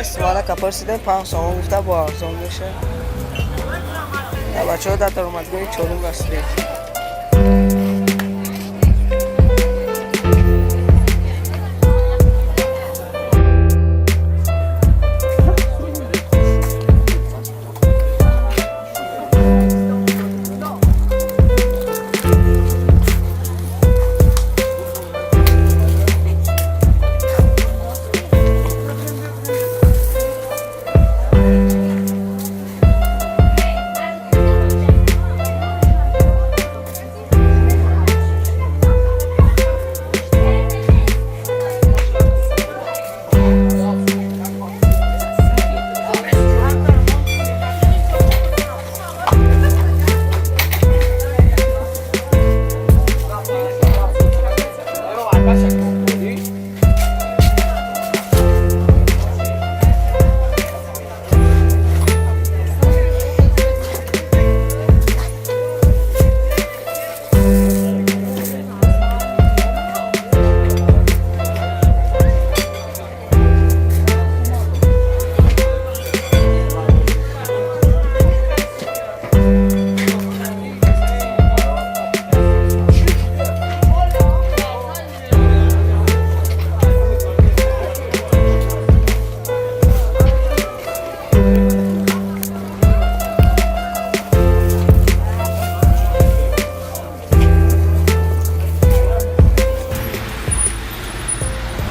Суварака пурсидем, 5 сомон гуфта, бо арзон меша. Бачаҳо, дар даромадгоҳи чорум расидем.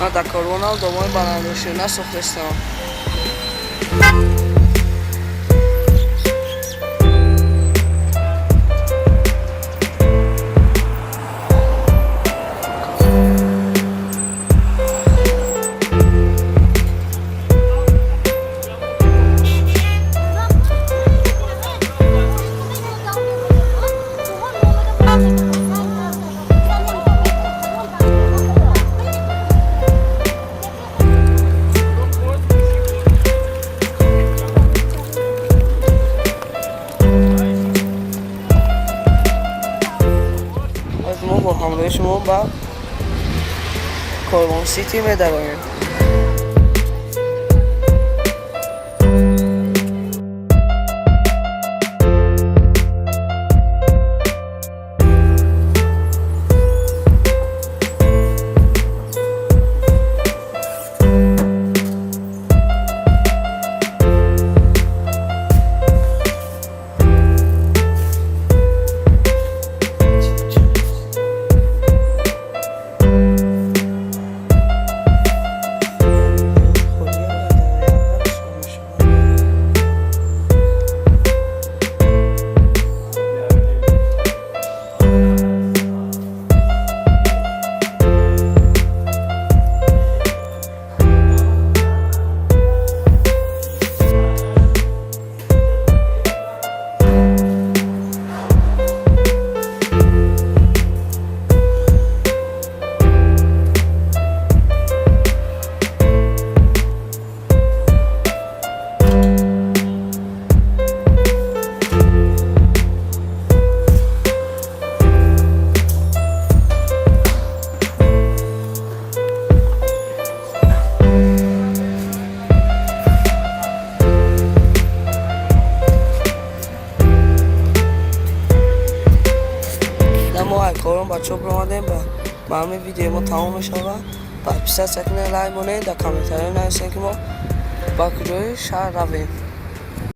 Ман дар корвонам домои баландошёна сохтестам. Аз мо бо ҳамроҳи шумо ба Корвон Сити медароем. Мо корон бачаҳо биромадем, ба ҳамин видеои мо тамом мешавад. Подписаться кунед, лайк монед, дар комментариё нависед, ки мо ба куҷои шаҳр равем.